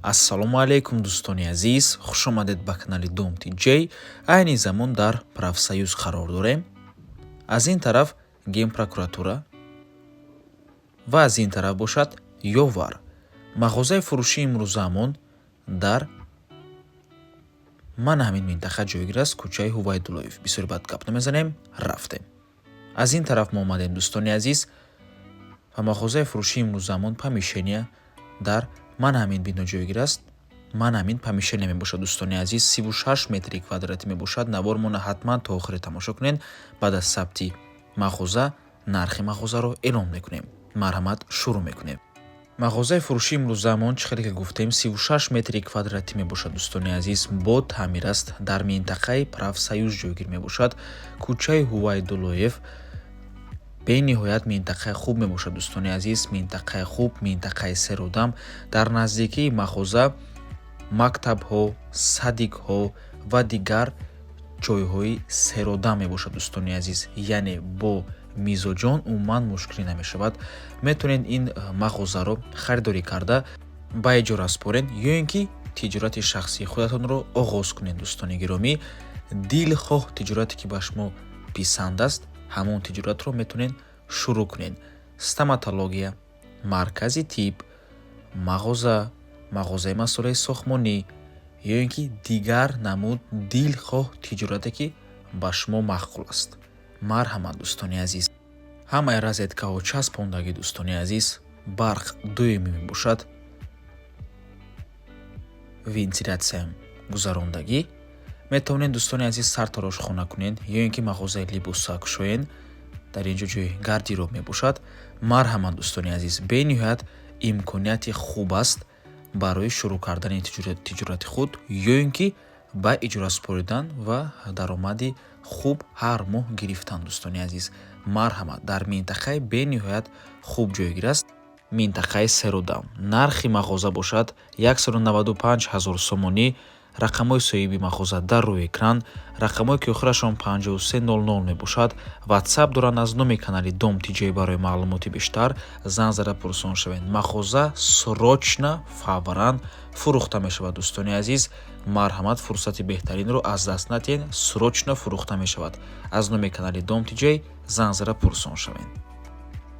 Ассалому алайкум, дӯстони азиз, хушомадед ба канали Дом Тиҷей. Айни замон дар Профсоюз қарор дорем. Аз ин тараф Генпрокуратура ва аз ин тараф бошад Ёвар. Мағозаи фурӯшии имрӯзаамон дар мана ҳамин минтақа ҷойгир аст, кӯчаи Ҳувайдуллоев. Бисёр бад гап намезанем, рафтем. Аз ин тараф мо омадем, дӯстони азиз, ва мағозаи фурӯшии имрӯзаамон помещения дар мана ҳамин бино ҷойгир аст. Мана ҳамин помещения мебошад, дӯстони азиз, 36 метри квадратӣ мебошад. Навормона ҳатман то охире тамошо кунед. Баъд аз сабти мағоза нархи мағозаро эълон мекунем. Марҳамат, шурӯъ мекунем. Мағозаи фурӯшии имрӯзаамон, чӣ хеле ки гуфтем, 36 метри квадратӣ мебошад, дӯстони азиз, бо таъмир аст. Дар минтақаи Профсоюз ҷойгир мебошад, кӯчаи Ҳувайдуллоев. Бениҳоят минтақаи хуб мебошад, дӯстони азиз, минтақаи хуб, минтақаи серодам. Дар наздикии мағоза мактабҳо, садикҳо ва дигар ҷойҳои серодам мебошад, дӯстони азиз. Яъне бо мизоҷон умуман мушкилӣ намешавад. Метавонед ин мағозаро харидорӣ карда, ба иҷора супоред ё ин ки тиҷорати шахсии худатонро оғоз кунед. Дӯстони гиромӣ, дилхоҳ тиҷорате ки ба шумо писанд аст, ҳамон тиҷоратро метавонед шурӯъ кунед: стоматология, маркази тиб, мағоза, мағозаи масолеҳи сохтмонӣ ё ин ки дигар намуд дилхоҳ тиҷорате, ки ба шумо маъқул аст. Марҳамат, дӯстони азиз. Ҳамаи розеткаҳо часпондагӣ, дӯстони азиз, барқ доимӣ мебошад, вентилятсияам гузарондагӣ. Метавонед, дӯстони азиз, сартарошхона кунед ё ин ки мағозаи либоса кушоед. Дар ин ҷо ҷои гардероб мебошад. Марҳамат, дӯстони азиз, бениҳоят имконияти хуб аст барои шурӯъ кардани тиҷорати худ ё ин ки ба иҷора супоридан ва даромади хуб ҳар моҳ гирифтан. Дӯстони азиз, марҳамат, дар минтақаи бениҳоят хуб ҷойгир аст, минтақаи серодам. Нархи мағоза бошад 195 ҳазор сомонӣ. Рақамҳои соҳиби мағоза дар рӯи экран, рақамҳое ки охирашон 5300 мебошад, Ватсап доранд. Аз номи канали Дом Тиҷои барои маълумоти бештар занг зада пурсон шавед. Мағоза срочно, фавран фурӯхта мешавад. Дӯстони азиз, марҳамат, фурсати беҳтаринро аз даст надиҳед. Срочно фурӯхта мешавад. Аз номи канали Дом Тиҷой занг зада пурсон шавед.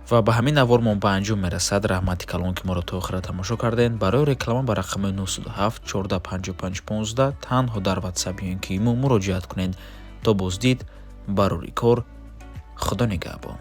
Ва ба ҳамин навормон ба анҷом мерасад. Раҳмати калон, ки моро то охира тамошо кардед. Барои реклама ба рақами 907 14 55 15 танҳо дар Ватсап ё ин ки имо муроҷиат кунед. То боздид, барори кор, Худо нигаҳбон.